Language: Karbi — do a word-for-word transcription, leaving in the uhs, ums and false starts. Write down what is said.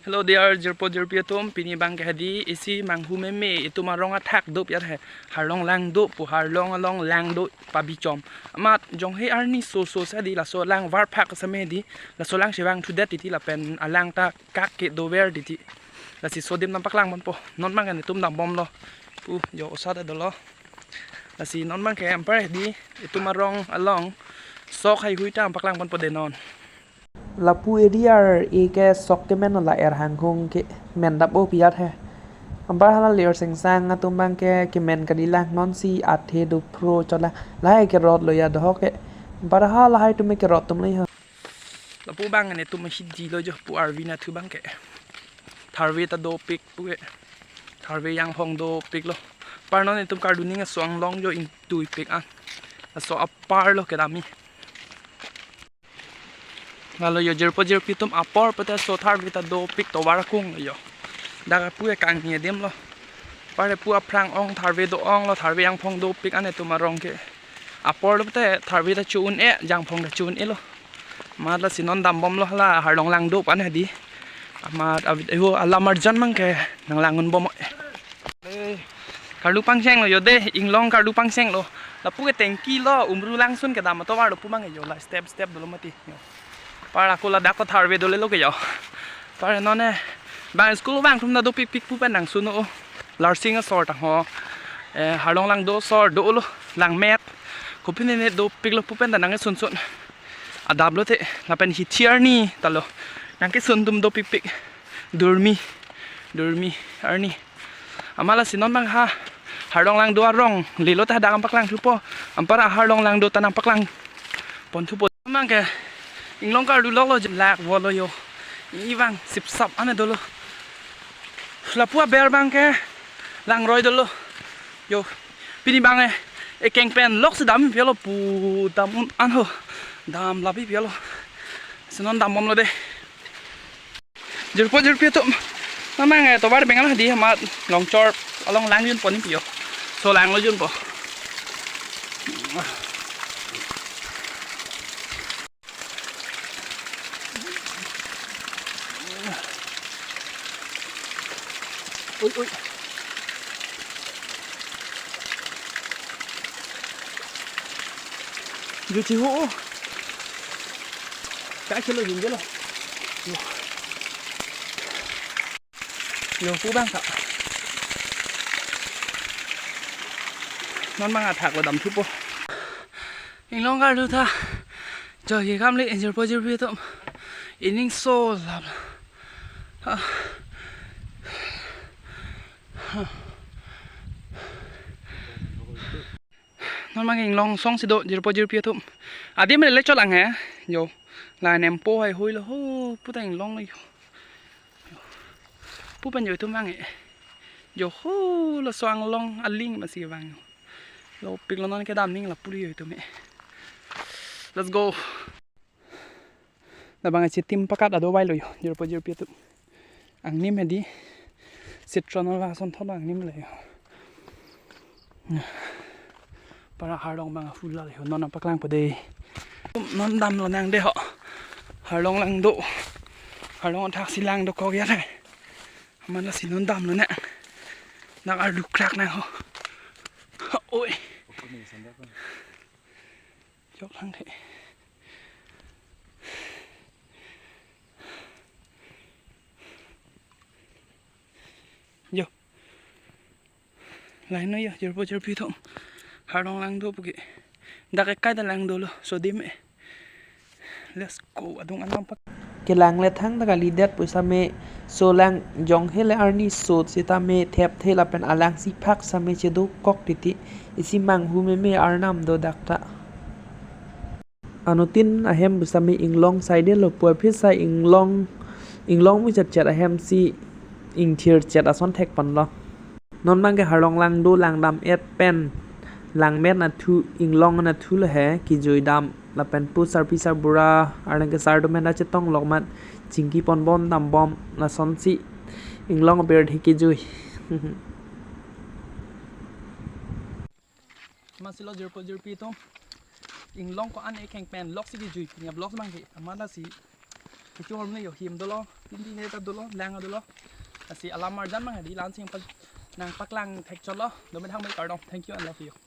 Hello dear jirpo jirpi atum, pini abang ke hadi isi manghu meme itum arong athak do pi-at he, Harlong Langdo pu, Harlong along langdo pabichom. Amat jonghe arni so so sa di laso alang varphak same di, laso alang chevangthudet titi lapen alang ta kak ke dover titi. Lasi sodim nangpaklang ponpo, non abang ke netum dambomlo. Pu jo osat dolo. Lasi non abang ke anpar di itum arong along sok heihui ta nangpaklang ponpo de non. Lapu area eke sok kemen la er hanghung ke men dap-o pi-at he. Anpar hala lir singsang atum abang ke kemen kalilang, nonsi athe dophro chola lahai kerot lo ya dohok ke. Anpar hala lahai atum ke kerot atum lo ya. Lapu abang netum hidi lo jo pu arvi nathu abang ke. Tharve ta dopik pu ke. Tharve jangphong dopiklo. Par non itum karduning aso anglong jo ingtuipik an. Aso apar lo kedam-i. Lalo jo jirpo jirpi atum, apor pute so tharve ta dopik tovar akung lo jo. Dak pu e kangni adim lo. Par pu aphrang ong tharve do-ong lo, tharve jangphong dopik an etum arong ke. Apor lo pute tharve ta cho-un-e, jangphong ta cho-un-e lo. Amat lasi non dambomlo hala Harlong Langdo pu an hadi. Amat avi-, eho alam arjan abang ke nanglang unbom. Eh, karlu pangcheng lo jo de, inglong karlu pangcheng lo. Lapu ke tengki lo, umru langsun kedam atovar lo pu abang ke jo, la step step dolo mati. Jo. Par ako ladak ko tharve dole lo ke jo. Par non e, bang school bang atum ta dopikpik pu pen nangsun-o. Larsing asor ta ho. Eh, Harlong Langdo asor dolo, langmet. Kopi ne ne dopiklo pu pen ta nangkesunsun. Adap lote, lapen hithi arni ta lo. Nangkesun atum dopikpik. Durmi. Durmi arni. Amat lasi non abang ha Harlong Langdo arong lelo ta dak nangpaklang thupo. Anpar Harlong Langdo ta nangpaklang pon thupo. Abang ke inglong karlu lok lo, lak vo lo jo. Ivang sipsap ane dolo. Lapu aber abang ke langroi dolo. Jo. Pini abang e, ekeng pen lok si dam pi-olo pu dam un-an ho. Dam lapi pi-olo. Si non dambomlo de. Jirpo jirpi atum. Namang e tovar bengal hadi amat Longchor along lang jun pon-i pi jo. So langlo junpo. Oi, oi. Juti ho. Ka kilo jin jelo. Yo. Yo, pu abang ta. Non abang athak lo dam thupo. Inglong karlu ta. Jo ye kam le jirpo jirpi atum. Ining so lap. Ha. Ha. Non abang inglong song si do jirpo jirpi atum. Adim le le chot lang he. Jo. La nempo heihui lo ho. Pu ta inglong lo jo. Pu pen jo itum abang e. Jo ho laso anglong aling masi abang. Lo piklo non kedam ning lapu jo itum e. Let's go. Labang achitim pakat ado vai lo jo. Jirpo jirpi atum. Angnim hadi. Citron la son thon angnim le jo. Para Harlong abang full la jo. Non nangpaklangpo de. Non damlonang de ho. Harlong Langdo. Harlong athak si lang dokok ya de. Amat lasi non damlonang. Nang ardu krak nang ho. Oi. Jok lang de. Jo. Laino jo, jirpo jirpi atum. Harlong Langdo pu ke. Dak ekai ta lang dolo, sodim e. Let's go, adung anam pak. Kelang le thangta kalidet pusitame, so lang jonghe le arni so sitame thepthe lapen alang si phak same chedokok titi. Isi manghu meme arnam do dak ta. Anuttin ahem pusitame inglong side lo pu aphi sa inglong, inglong mu chet chet ahem si ingthir chet ason thek ponlo. Non abang ke Harlong Langdo langdam-et pen langmet nathu inglong nathu lo he kejui dam lapen pu sarpi sarbura arnang ke sar domen ta chetong lok mat chingki ponbom dambom lasonsi inglong abirthe kejui. Masilo jirpo jirpi atum. Inglong ko-an ekeng pen lok si kejui, pini a-vlog abang ke. Amat lasi Kecho hormu ne yo, him dolo, pindi he ta dolo, lang dolo. Lasi alam arjan mang hadi lan sing pa nangpaklang thekchotlo. Dome thang me kardom. Thank you and love you.